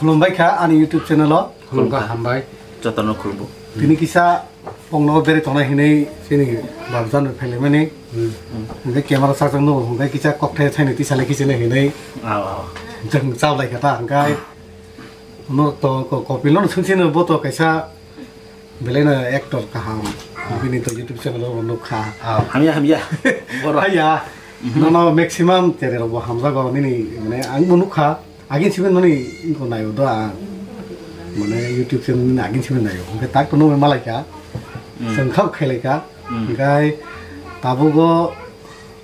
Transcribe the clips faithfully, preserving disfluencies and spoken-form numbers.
Khulumbai kha ani YouTube channel o. Khulumkha, hambai. Jotono khulumbo. Tini kisa pongno beri tongnai hinui chini babjan rok phailai mani. Hmm. Hingke camera sajak no hingke kisa kokthai thaini tisa lai kichilai hinui. Aw, aw. Jeng chap lai kha ta hingke. No to ko kopilo no sungsi no bo to kaisa belai no actor kaham. Bini to YouTube channel o nukha. Aw, hamya, hamya. Boro. Haya. Nono maximum tere rok bo hamjago nini mane ang bo nukha. Agin sibin mani ingko nayo do ang. Mane YouTube channel ni agin sibin nayo. Hingke tak to nungwi malai kha. Hmm. Chwng khao khailai kha. Hmm. Hingkai tabugo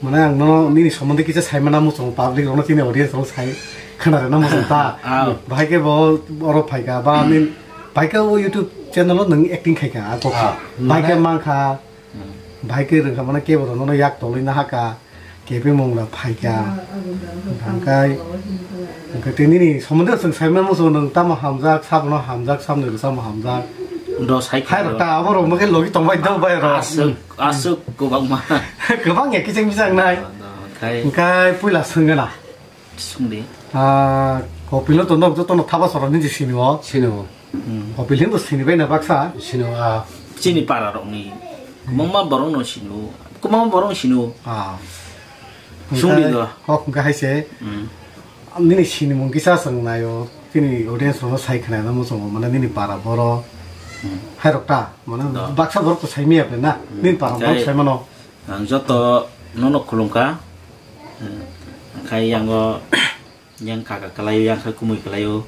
mane ang nono nini somondi kisa sai mana muchung public rokno chini audience rok sai khana rena muchung ta. Ah. Bahai ke bo oro phai kha ba nin bahai ke o YouTube channel o nung acting khai kha a kok. Ah. Bahai ke mane mang kha. Hmm. Bahai ke rwng kha mane kebo rok nono yak tolwi na ha kha. Kebemung la phaikha. Hingkai, hingkai tei nini somondo chwng saimano muchungo nwng tamo hamjak, sabono hamjak, saboni rwchapmo hamjak. Do sai kha. Hai rok ta abo rok mokhe logi tongbai do bai rok. Aswk, aswk kwbangma. Kwbang ya kiching bichang nai. Do, do, khai. Hingkai puila swngana. Swngdi. Ah, kopilo to nok jotono thaba sora nini sinio. Sinio. Hmm. Kopil hinbo sinibai na baksa. Sinio, ah. Chini para rokni. Kwbangma borok no sinio. Kwbangma borok no sinio. Ah. Sungdi do. Hok hingka hai se. Hmm. Nini sinimung kisa swng nayo. Tini audience rokno sai khna na muchungo mane nini para borok. Hmm. Hai rok ta. Mane do. Baksa borok to sai miya na. Hmm. Nini para borok sai mano. Ang joto nono khulumkha. Khai yango yang kaka kalaio, yang kha kumui kalaio.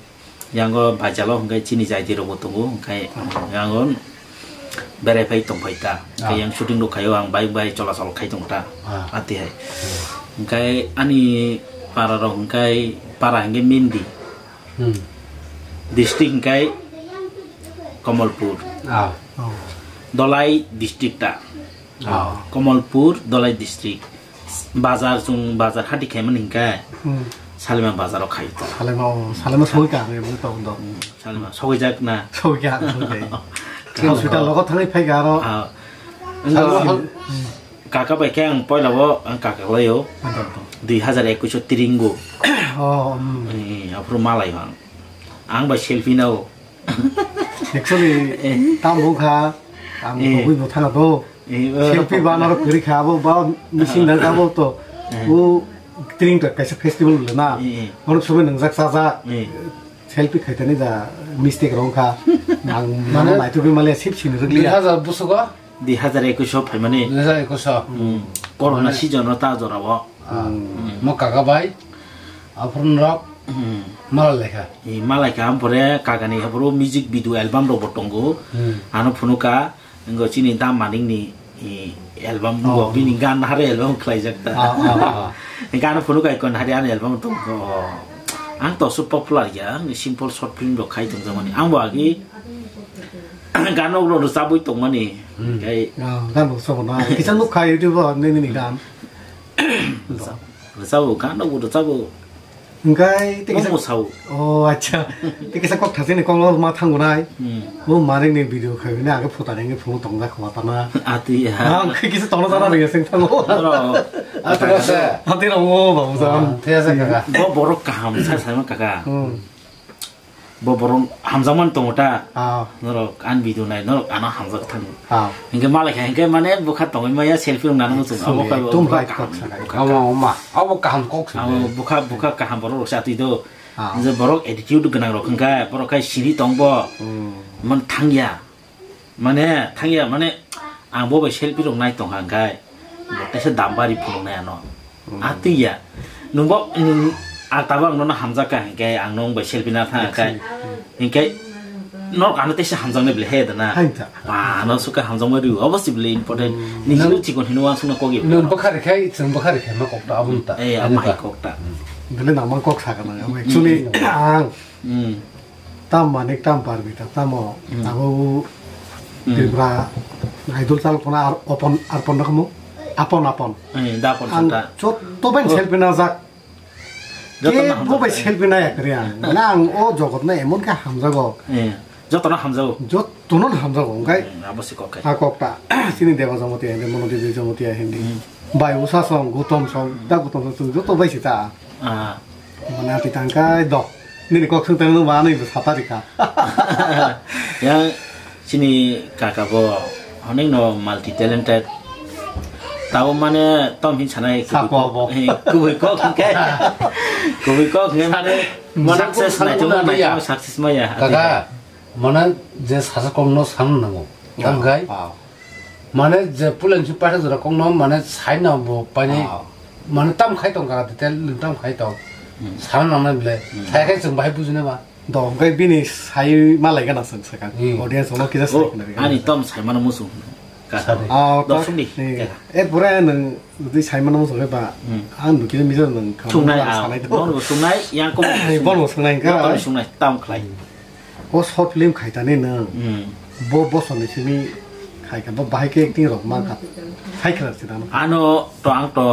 Yango bajalo hingkai chini jaiti rokbo tongo, hingkai yango berai phai tong phai ta. Hingkai yang shooting rok khaio, ang bike bai chola chol khai tong ta. Ah. Ati hai. Hmm. Hingkai ani para rok hingkai para hingke Mindi. Hmm. District hingkai Kamalpur. Ah. Oh. Dolai district ta. Ah. Kamalpur, Dolai district. Bazar chung bazar hati khaimani hingke. Hmm. Salima bazar o khai to. Salima, oh, Salima sogwi ka ang ebong tong do. Hmm, Salima sogwi jak na. Sogwi ka ang, sogwi ka ang. Hospital logo thangwi phai ka aro. Ah. Salima. Kaka bai khe ang poila o ang kaka lai o. Ado, ado. Dui hazar ekush o tiringo. Oh, hmm. Eh, aphuru malai o ang. Ang bai selfie na o. Actually, eh, tam bo kha, ang eh, bugui bo thana do. Eh, eh. Selfie ba naro kwrwi kha, abo ba missing dang abo to. Eh. O tring to kaisa festival le na. Eh, eh. Ono sobai nang jak sa jak. Eh. Selfie khaitani da mistake rong kha. Ang mano mane naitugwi male sip sini rwgli. Dui hazar busugo? Dui hazar ekush o phaimani. Dui hazar ekush o. Hmm. Corona mane season o ta jora o. Ah, hmm, mo kaka bai, aphuru norok, hmm, mala lekha. Eh, mala lekha, ampore kakani aphuru music video album rok bo tongo. Hmm. Ano phunukha, wngkha chini Dam Manik ni, eh, album, oh, bo bini gan hare album khlaijak ta. Ah, ah, ah. Gan phunukha ikon hari ani album tongo. Ang to so popular ya, ang simple short film rok khai tongjakmani. Ang bo agi gan rok rwchabwi tongmani. Hmm. Kai ah, gan rok sobo na. Kisa nuk khai YouTube o nini ni gan. Rwchabo, gan rokbo rwchabo. Hingkai tei kisa. Mosao. Oh, acha. Tei kisa kok thasini kok ma thango nai. Hmm. Bo maring ni video khai ni age phuta ni phungo tong jak khwa tana. Ati ya. Ang kisa tong jak na ring sing thango. Aro. Ati rasa. Ati rong o babu jam. Ah, thia sa kaka. Bo borok kaham sa sa ma kaka. Hmm. Bo borok hamjakmani tongo ta. Ah. Norok ani video nai, norok ano hamjak thango. Ah. Hingke malai kha, hingke mane bwkha tongwi maya selfie rok nana muchung. Abo kha ekdom bwkha right kaham, kok sakha. Bwkha kaham. Abo kaham kok sakha. Abo bwkha, bwkha kaham borok rok se atwi do. Ah. Je borok attitude gwnang rok hingka, borok khai siri tong bo. Hmm. Man thangya. Mane thangya, mane ang bo bai selfie rok nai tongkha hingkai bo teisa dam bari phunuknai ano. Hmm. Atwi ya. Nwng bo, nwng, ah, tabuk ang nono hamjak kha hingkai ang nwng bai selfie na thang kha. Hingkai norok ano teisa hamjaknai bele he dana. Hai ta. Ba, ano suka hamjakma rw. Obo si bele important. Hmm. Nini chikon hino ang sungna kok ya. Nwng bwkha rikha, chwng bwkha rikha ma kok ta aboni ta. Eh, ama hai kok ta. Hmm. Bele nang ma kok sakha nang. Actually, hmm, ang Hmm. Tam Manik, tam Parmita, tamo, hmm, abo, hmm, Tripura Idol chalo kono ar-, opon, arpon rokmo, apon, apon. Hmm, da apon ang sata. Joto bai, oh, selfie najak. Joto ke no bo bai hamjak, eh, selfie naya kri ang. Mane ang o jogot na emon khe hamjago. Eh, joto no hamjago. Joto no hamjago, hingkai hmm, abo si kok khe. Ha kok ta. Chini Deba Jamatia hindi, Mono Devi Jamatia hindi. Hmm. Bai usa song, Gutom song, da Gutom song, joto bai si ta. Ah. Mane ati tangkai dok. Nini kok sung tang nung ba anui bo sapa rikha. Yang chini kaka bo onek no multi talented. Tabo mane tom hin sanai Sako bo. Kubui kok hingke. Kubui kok hingke mane Sako success nai tong nai tong success maya. Kaka, mane je sasa kok no san nango. Tang kai. Mane je pulen si pathak jora kokno mane saina bo paini mane tam khai tong kha detail tam khai tong sana nangnai bile sai khai chwng bahai bujina ba. Do hwnkhe bini sai malai gana chwng sakha. Audience no kisa sai khna ani tom sai mano musu. Sadi. Ah, dosok ni. E pura nang di sai mano musu ba. Ang dukhe misa nang kha. Sungnai ah. Sanai to. Bono sungnai yang ko. Bono sungnai ka. Bono sungnai tam khlai. O short film khaitani nwng bo bosor ni simi khaikha bo bahai khe acting rok mankha. Hai khwna se dano. Ano to ang to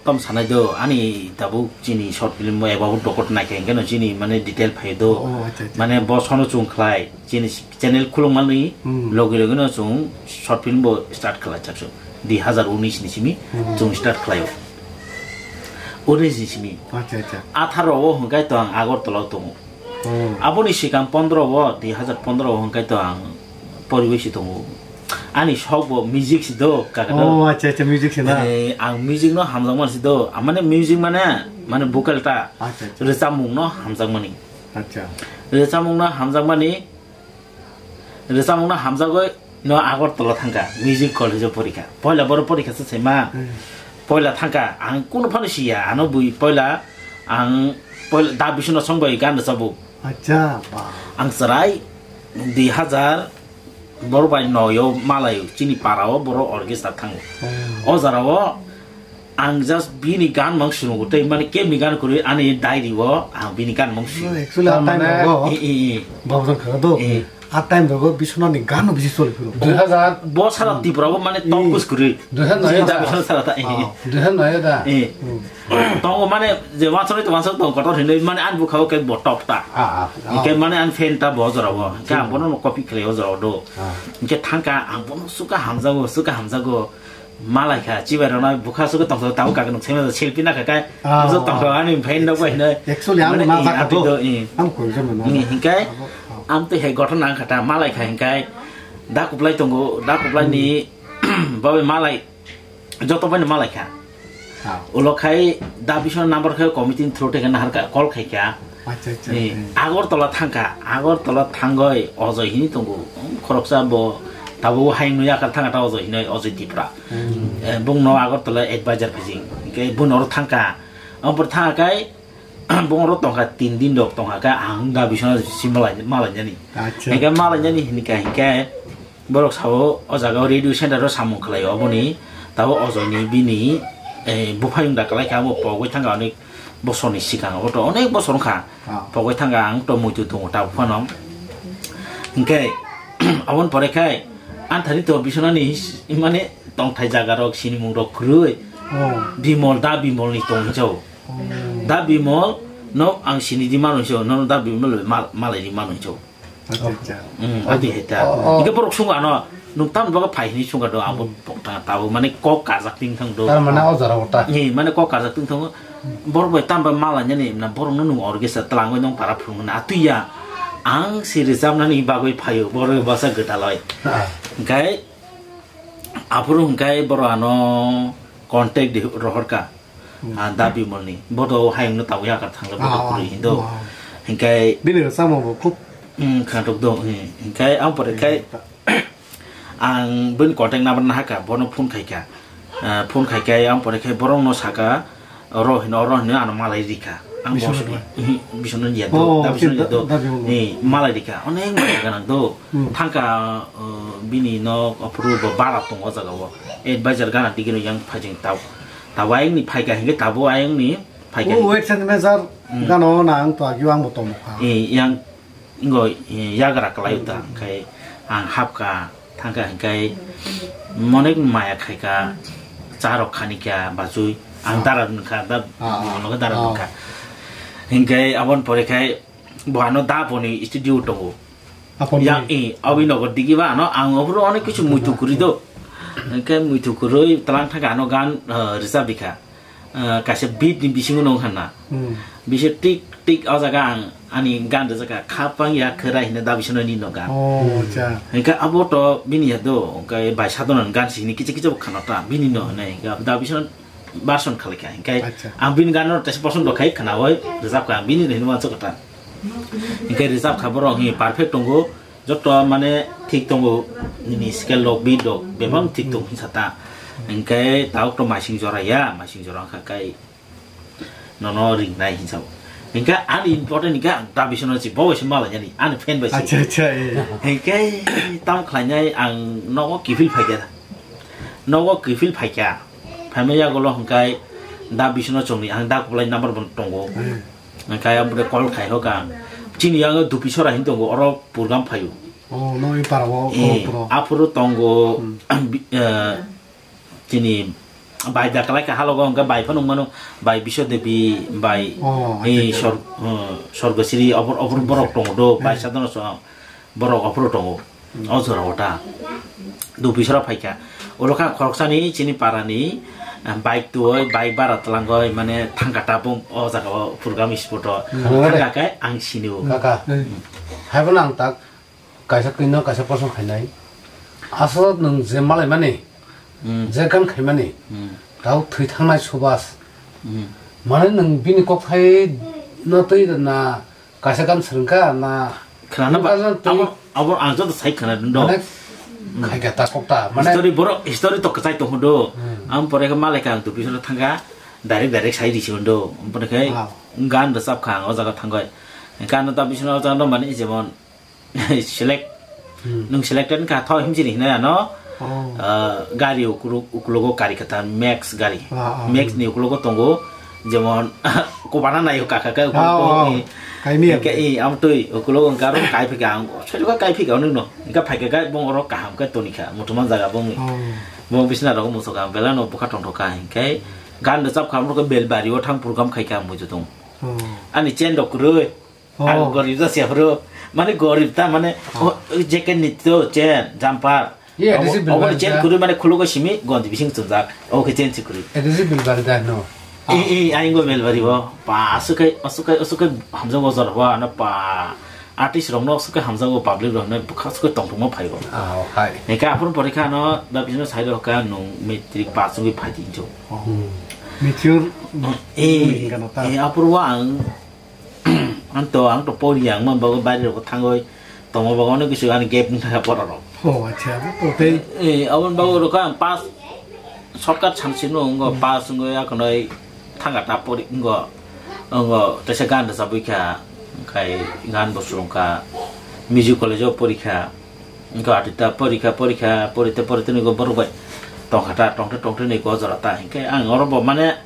tom sanai do ani tabuk chini short film bo eba bo dokot naikha hingke no chini mane detail phai do. Mane bo sono chung khlai chini channel khulung mani logi logi no chung short film bo start khlai chakso. Dui hazar unis ni simi chung start khlai o. Unis ni simi. Atharo o hwnkhe to ang Agartala tongo. Aboni sikang pondro o, dui hazar pondro o hwnkhe to ang poriwisi tongo. Ani sok bo music si do, kaka do. Oh, acha, acha, music si na. Eh, ang music no hamjak man si do. Amane music mane, mane vocal ta. Acha, acha. Rwchapmung no hamjak mani. Acha. Rwchapmung no hamjak mani. Rwchapmung no hamjagwi no Agartala thangkha, music college o porikha. Poila boro porikha se sema. Poila thangkha, ang kunu phano siya, ano bui poila ang poila da bisino song bai gan rwchabu. Acha, ba. Ang chwrai dui hazar boro bai noi o malai chini para o boro orchestra thango. O jara o ang just bini gan mang sunugo tei mani kebni gan kwrwi ani diary o ang bini gan mang sunugo. Actually, a time rogo. Eh, eh, eh. Babu jang khaga do. Eh. A time rogo bisonani gan no bisi choli phuru. Dui hazar. Bo sara Tripura bo mane top kus kwrwi. Dui hazar. Sara ta, eh, eh. Dui hazar da. Eh. Tongo mane je wansok to wansok tong kotor hinwi mane an bukha o ke bo top ta. Ke mane an fan ta bo jora bo. Ke ang bono no copy khlai o jora do. Ke thangka ang bono suka hamjago, suka hamjago. Malai kha chibai rona bukha suka tong tong tabo kaka nuk sema selfie na kha kai. Bujok tong tong ani fan no bai hinwi. Actually ang ma ba ka do. Ang ko jama na. Hinkai am to he gothon ang kha ta malai kha hinkai. Da kuplai tongo, da kuplai ni babai malai. Joto bai no malai kha. Ulo khai da bisno number khai committee ni through teke nahar ka call khai kha. Acha, acha. Agartala thangkha, Agartala thangoi Ojoi hini tongo. Khoroksa bo tabo hayung no yakar thangkha ta Ojoi hinoi Ojoi Tripura. Bung no Agartala advisor phajing. Ke bun oro thangkha. Ampor thangkha kai Bongro tongkha tin din rok tongkha khe ang da bisona si malai malainani. Acha. Hingkhe malainani hinkhe hinkhe borok sao o jaga o radio center o samung khlai oboni tabo Ojoi ni bini buphayung da kwlai kha abo pogwi thangkha onek bosor ni sikang abo to onek bosor wngkha pogwi thangkha ang to muitu tongo tabuk phano. Hinkhe aboni pore khai anthani to bisonani mane tongthai jaga rok sinimung rok kwrwi Bimol da Bimol ni tong hinjao. Da Bimol no ang sini di mano hinso, no da Bimol mal malai di mano hinso. Acha, acha. Hmm, adi heta. Ike borok sunga no, nung tam baga phai hini sunga do abo pokta tabo mane kok kajak ting thang do. Tar mane o jora ota. Ni mane kok kajak ting thang. Borok bai tam ba malai nani na borok no nung orgesa tlang bai nong para phung na atuya. Ang si rijam nani bagoi phayo borok basa geta loi. Gai Aphuru hwnkhe borok ano contact di rohorkha. Ah, da Bimolni. Bodo hayungno tabwi yakar thangla bodo kwrwi hindo. Hwnkhe bini rwchapmung bo khub khwnathok do. Hwnkhe ang pore khe ang bini contact number nahakha, bono phone khaikha. Ah, phone khaikhe ang pore khe borokno sakha, Oro hino, oro hino ano malai rikha. Ang Biswanath boss bai. Biswanath ya do, Oh, da Biswanath ya da- do. Da Biswanath. Ni malai rikha. Onek malai ganang do. Hmm. Thangka, uh, bini no approve bo bara tong o jaga o. Advisor gana digino yang phajing tau. Tabo ayang ni phaika hinge tabo ayang ni phaika Oh, hinge. Wait and measure Hmm. gano na ang to agio ang bo tomo kha. Eh, yang Ngo yagra kwlai ta, hwnkhe ang hapkha, thangkha, hwnkhe monek maya khaikha, charok khanikha, bachwi, ang dara wngkha, da, Ah, ah, mono dara ah. wngkha. Hwnkhe aboni pore khai bo ano da boni studio tongo. Apon Yang boni? I, aboni nogo digi ba ano, ang ophuru onek kichu muitu kwrwi do. Hwnkhe muitu kwrwi tlang thangkha ano gan, eh, rwchap rikha. ah, kaisa beat ni bisingo nong hana. Hmm. Bisi tik tik o jaga ang ani gan rwjak kha, "Khapang ya khwrai" hinwi Dabisono ni no gan. Oh, acha. Hingke abo to bini ya do, hingke bai Sadonani gan sini kicha kicha bo khana ta, bini no hinwi. Hingke Dabisono version khalai kha. Hingke acha. Ang bini gan no tesa poson do khai khana oi rwjak kha, bini no hinwi mansa kha ta. Hingke rwjak kha borok hi perfect tongo. Joto mane thik tongo, nini scale rok, beat rok, bebak thik tong hinsa ta. Hingke tabuk to maising jora ya, maising jora wngkha kai nono ringnai hinsa. Hingke ani important hingke ang Dabisono si bo se malai yani, ani fan bai se. Acha, acha, eh. Hingke tam khlainai ang nogo kifil phaikha. Nogo kifil phaikha. Phaima yagulo hingke Dabisono chongni ang da kuplai number bo tongo. Hmm. Hingke ang bwrwi call khai hoka. Chini yang Dupisora hin tongo, oro program phaio. Oh, no, i para o, eh, o pro. Aphuru tongo, hmm, bi-, eh, chini bai da kalai ka halogo hingke bai phano mano, bai Biswa Devi, bai, oh, eh, acha, acha. Sor-, eh, Sorgosiri, obor, obor borok tongo do, bai, hmm, Sadona so, borok aphuru tongo. Hmm. O jora o ta. Dupisora phaikha. Olo kha khoroksani chini parani, ah, bike tuoi, bike bara twlangoi, mane thangka tabung o jaga o program spot o. Hmm. Thangka khe ang sini o. Kaka, hmm, haibo nang tak kaisa kino kaisa poson khainai. Aswk nwng je malaimani, hmm, je gan khaimani, hmm, tau thwi thangnai subas. Hmm. Mane nwng bini kok thai no twi na kaisa gan swrwngkha na? Khna na ba, kaisa twi abo, abo ang joto sai khna dun do. Mane hmm, khaikha ta kok ta, mane history borok, history to kwchai tong do. Hmm. Ang pore khe malaikha ang Dupisora thangkha, direct, direct sai risi do. Ang pore khe wow, gan rwchap kha ang o jaga thangoi. Gan Dabisono o jaga no mane jemon select. Hmm. Nwng selected wngkha, tho himchini hinai ano. Oh. Ah, gari ukuluk-, ukulogo kari kata Max gari. Ah, ah, Max hmm, ni ukulogo tongo, jemon, kubana nayo kaka kai ukulogo ah, oh, ni. Kaimi hingke ya. I, am tui, ukulogo wngkha aro kai phika ang, sojoka kai phika ang nungno. Hingke phaika kai bong oro kaham kai tonikha, muthuma jaga bong ni. Oh. Bong bisna rogo musoka, belano bukha tongthokha, hingke gan rwchap kha, amrok belbari o thang program khaika ang bujo tong. Oh. Ani chain rok kwrwi. Oh. Ang gorib jasiya phuru, mane gorib ta mane, oh, oh, jacket ni to chain, jumper. Ye, obo, adhesi obo bilbari chain da. Kwrwi mane khulugo simi, gondi bising chunjak. Obo khe chain si kwrwi. Adhesi bilbari da no. Eh, eh, aing go belbari bo. Pa, asukai, asukai, asukai hamjago jor bo, ano pa. Artist rok no asukai hamjago, public rok no bukha asukai tongthokma phai bo. Ah, oh, hai. Eka aphuru porikha no, da bisino side rok ka nung matric pass wngwi phai di hinjo. Oh. Hmm. Mature, eh, hinga no ta. Eh, aphuru ang Ang to, ang to pori ang man bago bari rok thangoi tongma bago no kisu ani gap ni thaka pora rok. Oh, acha, abo to tei. Eh, abon bago rok ang pass shortcut chang sino ngo pass ngo ya kono thanga ta pori ngo ngo tesa gan da sabui kha kai gan bo surung kha music college o pori kha ngo atita pori kha pori kha pori te pori te ni go borok bai tong kha ta tong te tong te ni go jora ta hingke ang oro bo mane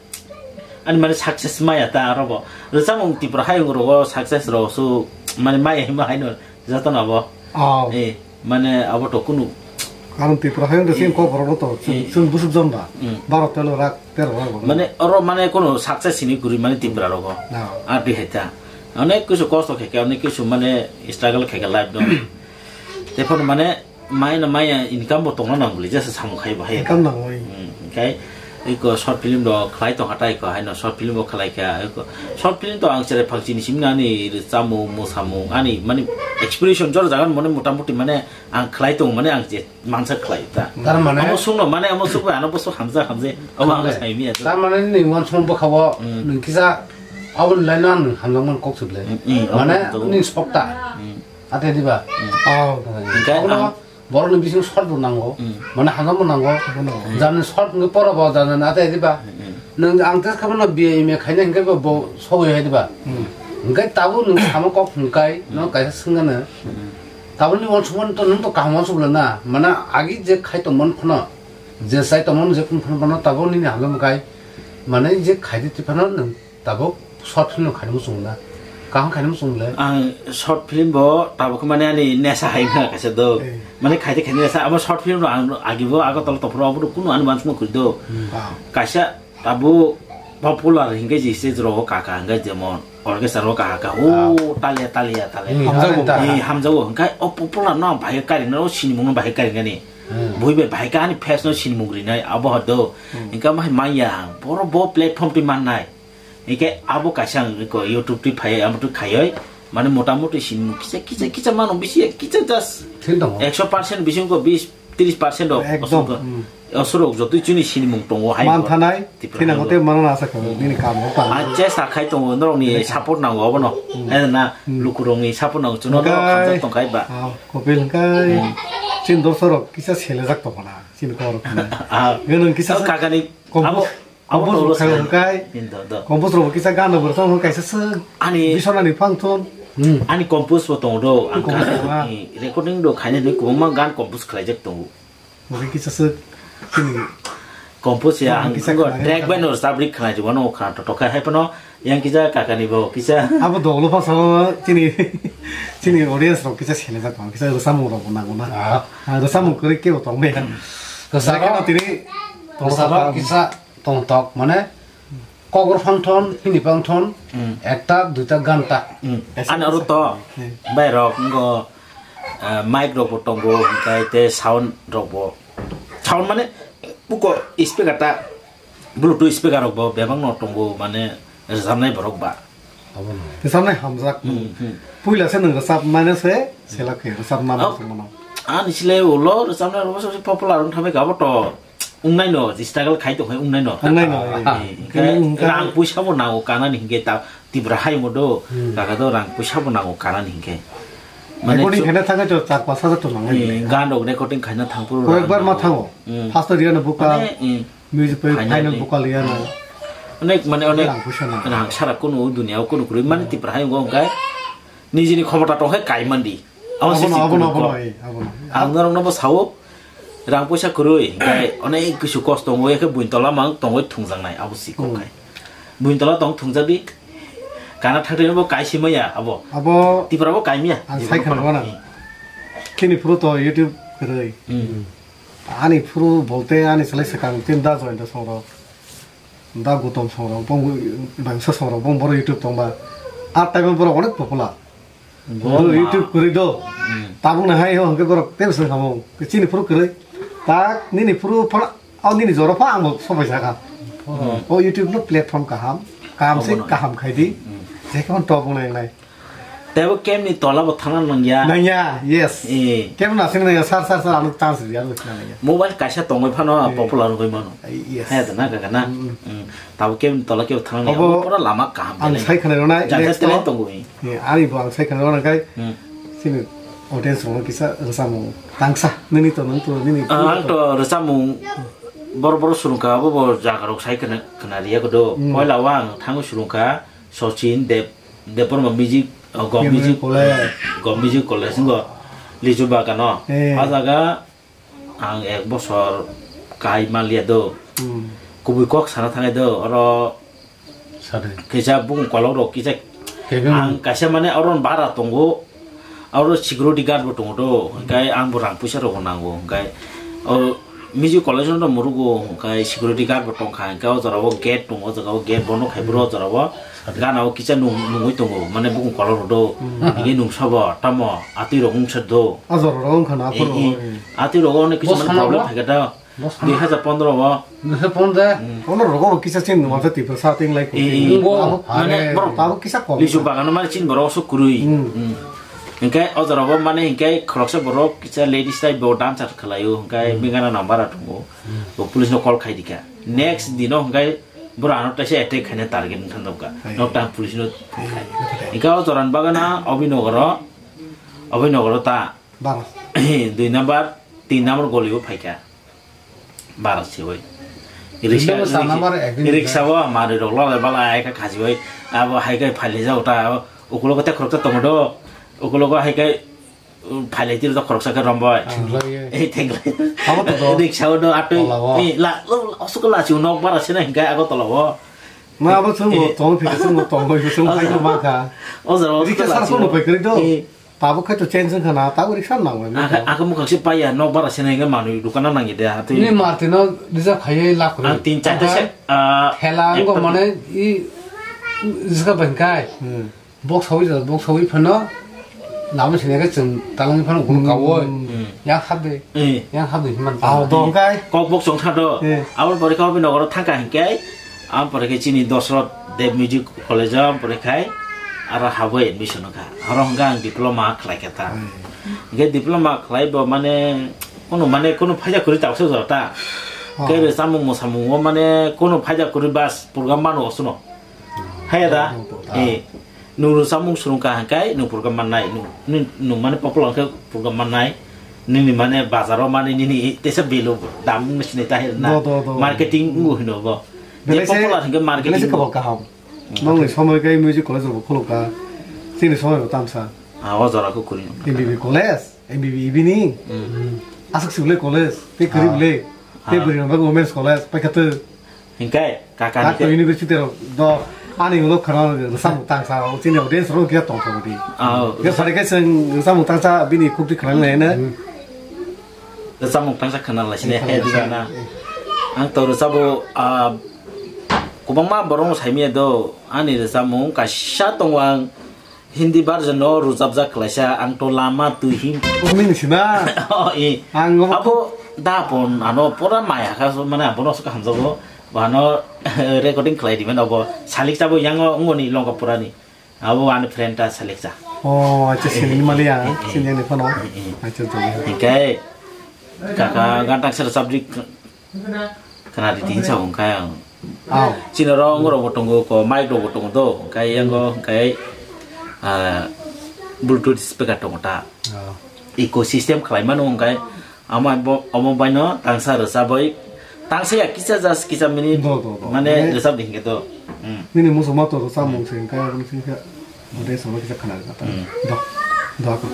Ani mane success maya ta aro bo. Rwchapmung Tripura hayung rogo success rok su mane maya hima haino jato na bo. Oh. Eh, mane abo to kunu. Karon Tripura hayung de sin eh, ko borok to eh, chwng busuk jon ba. Mm. Baro telo rak tero rak bo. Mane oro mane kono success hini guri mane Tripura rogo. No. Ar di heta. Onek kisu kosto khe khe, onek kisu mane struggle khe khe life dong. Tepon mane Maya na maya income bo tongna nang bwle jesa samung khai bo hai. Income nang oi. Hmm, khai iko short film rok khlai tong kha tai ko haino short film bo khlai kha iko short film to ang cherai phang chini simi nani rwchamo mosamung ani mani expression jora jaga mane motamuti mane ang khlai tong mane ang je mansa khlai ta. Tar mane amo sungno mane amo sungno ano boso hamja hamje amo ang sai mi aja. Tar mane ni wan song bo khabo hmm. Nung kisa abon lai nan hamjang man kok suble. Hmm, hmm, mane amo to. Ni sokta. Hmm. Ate diba? Hmm. Oh. Hingke abo ang borokni bisingo short bo nango. Hmm. Mane hajam bo nango. Bono. Jamni short hingke pora bo jamni ate diba? Hmm. Nung ang tei khe bono B A M A khaina hingke bo, bo sogwi hai diba? Hmm. Hingke tabuk nung samo kok hingkai, hmm. No kaisa swngano. Hmm. Tabukni uansukmani to nung to kaham uansuk le na. Mane agi je khai tongmani phano, je chai tongmani je phano, phano tabuk nini hajam kai. Mane je khai di twi phano nung Tabuk short film no khaina muchung na. Kaham khaina muchung le. Ang short film bo tabuk mane ani nesa hai wngkha kaisa do. Eh. Mane khaite khaite nesa. Abo short film no ang agi bo Agartala tophoro abo kunu ani uansukma kwrwi do. Hmm. Ah. Kaisa abo popular hingke je stage rogo kaka hingke jemon orchestra rogo kaka ka. Ah. O talia talia talia. Hmm, hamjago. Talia, talia. Eh, hamjago. Hingke o popular no ang bahai kari no sinimung no bahai kari gani. Hmm. Bui bai bahai khe ani face no sinimung rinai abo hodo. Hmm. Hinkhe amahai manya ang. Boro bo platform twi mannai. Hinkhe abo kaisa ang ko YouTube twi phai amo twi khaioi. Mane motamuti sinimung kisa, kisa, kisa mano bisi kisa just Thil tongo. Ekso percent bising ko bis, tris percent rok Ekdom, osok, hmm. Osorok jotoi chini sinimung tongo hai Man bo. Thanai, Tipra thina hai bo. Hote manana asa khe, nini kam ho pa. Ah, chesta khai tongo, norok ni support nango obono. Hmm. Hai na, Hmm. lukurok ni support nango, chuno norok Hwnkhe, hamjak tongkhai ba. Ah, Kopil hwnkhe, Hmm. chini dorsorok kisa selejak tongkha na, chini khorok hwnwi. Ah. Gwnang kisa Oh, sa kakani, kompos, abo, abo kompos tolo rok khayo sai. Hwnkhe, Hin do, do. Kompos rok kisa gana bo tong hwnkhe kaisa swk Ani bisonani phang thon. Hmm. Ani kompos bo tongo do, ang Kompos kha-, bo. Ni recording do khaina ni kwbangma gan kompos khlaijak tongo. Mungkin kisa swk chini Kompos ya, ang kisa kisa khlai track kha. Bai no sabri khlai jibo no kha to to kha hai phano yang kisa kakani bo kisa. Abo doglo phasa chini, chini audience rok kisa selejak tong, kisa rwchapmung rok bo nango na. Ah. Ah, rwchapmung kwrwi kebo tong be. Rwchapmung, Kisa tini rwchapmung kisa tongtok, mane, kokrok phang thon, hini phang thon, Hmm. ekta, duita ganta. Hmm. Esa Ani aro kisa. To, Hmm. bai rok, ngo, ah, mic rok bo tongo, hinkhe te sound rok bo. Sound mane, buko speaker ta, Bluetooth speaker rok bo bebak no tongo, mane, rwchapnai borok ba. Abono. Rwchapnai hamjak. Hmm, hmm. Puila se nwng rwchap mane se, selak khe rwchap nama Oh. se mano. Ani sile ulo rwchapnai rok bo popular wng thamai ka bo to. Wngnai no, je struggle khai tong khai wngnai no. Wngnai no, Ah, eh. eh, Khe hinkhe wngkha. Rang puisa bo nango kanani hinkhe ta Tipra hai mo do. Hmm. Kaka do rang puisa bo nango kanani hinkhe. Mane Recording chu- khaina thangkhe to char pash hajar to nangnai. Eh, gan rok recording khaina thangphuru Koyekbar rang ma nango. Thango. Hmm. First to Riya no buka, Mane, eh, music pe final final ni. Buka Riya no. Onek mane onek Rang puisa nango. Rang sara kunu dunia o kunu kwrwi mane Tipra hai wngkha hinkhe nijini khomota tong khai kai mandi. Abo se Abono, abono, sikuru abono, kok. Eh, abono. Ang norokno bo sao, rang puisa kwrwi, hinkhe onek kisu kosto wngwi khe buini tola mang tongwi thungjaknai, abo si kok Hmm. khai. Buini tola tong thungjak di, kana thangtwi bo kaisa maya abo. Abo Tipra bo kaimya. Ang sai khana gana. Chini phuru to YouTube kwrwi. Hmm. Ani phuru bolte ani salai swkang tin da join da songrok. Da Gutom songrok, bong bangsa songrok, bong boro YouTube tongba. A time borok onek popular. Bo Bo ma. YouTube kwrwi do. Hmm. Tabuk na hai ho hwnkhe borok tebsa samung. Chini phuru kwrwi. Tak nini phuru phana, o nini jora pha ang bo sobai saka. Hmm. O YouTube no platform kaham. Kaham se Obono. Kaham khai di. Hmm. Jekhe man top nang nai. Tebo camp ni tola bo thangna nangya. Nangya, yes. Eh. Camp na sing nangya, sir, sir, sir, ano chance riya, ano sing nangya. Mobile kaisa tongwi phano Eh. Popular wngwi mano. Eh, yes. Hai da na kaka na. Mm. Mm. Tabo camp ni tola kebo thangna nangya. Obo Obo pura lama kaham ang khe sai khna rwnai, Jang next khe talent to. Tongo eh. Eh, ani bo ang sai khna rwnai kai. Mm. Sini audience rokno kisa rwchapmung tangsa. Nini to, nini to, nini Ah, ang to rwchapmung bor bor surungkha abo bo jaga rok sai khna khna riya kodo. Mm. Poila o ang thango surungkha Sachin Deb Debbarma music, oh, Gom Music Music College. Gom Music College wngkha Lichu Bagano. Eh. A jaga ang ek bosor kai manliya do. Hmm. Kubui kok sana thangnai do, oro Sade. Kisa bung kolok rok kisa Kevin. Ang kaisa mane oro bara tongo. Oro security guard bo tongo do, hwnkhe ang bo rang puisa rok bo nango, hwnkhe o music college no murugo, hwnkhe security guard bo tongkha, hwnkhe o jora o gate tongo, o jaga o gate bondo khai phuru o jora o gana o kisa nung-, nungwi tongo, mane bukung kolok rok do, Hmm. Hwnkhe nungsa bo tamo atwi rok wngsa do. A jora rok wngkha na Eh, aphuru, eh. eh. Atwi rok o kisa Bo mane sana problem bo? Phaikha da. Bo sana. Dui hazar pondro o. Dui hazar pondro? Hmm. Ono rogo bo kisa chini numansa Tiprasa ting lai Eh, eh. kuting. Bo Abo, mane are. Borok Abo kisa kom. Lisu bagano mane chini borok sok kwrwi. Hmm. Hmm. Hingke o jora bo mane hingke khoroksa borok kisa ladies type bo dancer khlaio, hingke Hmm. bini gana number a tongo. Hmm. Bo police no call khai dikha. Next dino hingke boro ano taisa attack khaina target wngkha nokha. Hai. Nok tang police no Hai. khai. Hingke o jora ni bagana Abhinogoro, Abhinogoro ta Bara. Dui number, tin number goli bo phaikha. Bara siwi. Riksa, Riksa bo sa number ekdin riksa bo manwi rok lolai balai kha khachiwi. Abo hai khe phailai jago ta, abo ukulogo tei khoroksa tongo do. Ukulogo hai khe, um, phailai tiro do khoroksa khe rombai. Thenglai ye. Ei thenglai. Abo to do. Riksa o do atwi. Tola o. Ei la, lo, lo, osuk la si nok bara sina hingkai ago tola o. Ma abo chwng bo Eh. tong phikha chwng bo tong bai chwng Abo phai to ma kha. O jora o Riksa sar kono phai kwrwi do. Eh. Tabuk khai to change wngkha na, tabuk riksa nang bai. Akhe, akhe mukhang se paiya, nok bara se nai manwi dukana nangya de, atwi. Ni Martin no reserve khaiwi lak kwrwi. Ang tin charta se, Omohai ah, thela wngkha ekta mane i jika bai kai. Hmm. Box sawi jora, box sawi phano Lama sini ke chwng talangni phano guru kawo. Hmm. Yang habde. Eh. Yang habde himan. Ah, dong kai. Kokbok chwng tha do. Eh. Aboni pore khe Abhinogoro thangkha hinkhe, aboni pore khe chini Dosrot Dev Music College o, aboni pore khai aro habo admission wngkha. Aro hwnkha ang diploma khlai kha ta. Hmm. Hinkhe diploma khlai bo mane, kono mane, kono phaida kwrwi ta se jora ta. Oh. Khe rwchapmung mwsamung o mane kono phaida kwrwi bas program mano osuno. Haya da? Oh, oh, oh. Eh. Nung rwchapmung swrwngkha hwnkhe nung program mannai, nung, nung, nung mane popular khe program mannai, nini mane bazaro mane nini teisa value bo, dam wngwi sinai ta hwnna. Do, do, do. Marketing wngo hino bo. Je popular hwnkhe marketing wngo. Belai se kabal kaham. Hmm. Nongni somoi khe music college rokbo khulukha, chini somoi bo tamsa. Ah, o jora khe kwrwi wngkha. M B B college, M B B evening. Hmm. Aswk se belai college, tei kwrwi belai. Tei bwrwi rok women's college, paikha tei. Hinkhe kaka ni khe university rok do ani ulo khana rwchapmung tangsa o chini audience rok khe tong thok di. Ah, khe sari khe chwng rwchapmung tangsa bini khukti khwlai lai na. Rwchapmung tangsa khwna lai sini he di na. Ang to rwchabo, ah, kwbangma borok no saimaya do ani rwchapmung kaisa tongo ang Hindi version no rwchapjak khlaisa, ang to lama twi hin. Nini sina? Oh, eh. Ang obo abo da pon ano pura maya kha, so mane abono sok hamjago. Bano recording khlai di mane obo Salikcha bo yango ngoni Longkapura ni. Abo ani friend ta Salikcha. Oh, acha, sini maliya, eh, eh, sini ani phano. Eh, eh. Acha, acha. Hinkhe kaka gantang sir subject Khna di tin sa wng kha ang. Aw. Chini oro wng rok bo tongo, ko mic rok bo tongo do, hwnkhe yango hwnkhe, ah, Bluetooth speaker tongo ta. Aw. Ecosystem khlai mano hwnkhe, amo bo, omo bai no tangsa rwchabwi, tangsa ya kisa just kisa minute, do, do, do, mane rwchap di hwnkhe do. Hmm. Nini muchungma to rwchapmung se hwnkhe, abo ni simi khe. Ode sono kisa khna rwna ta. Hmm. Do. Do ako.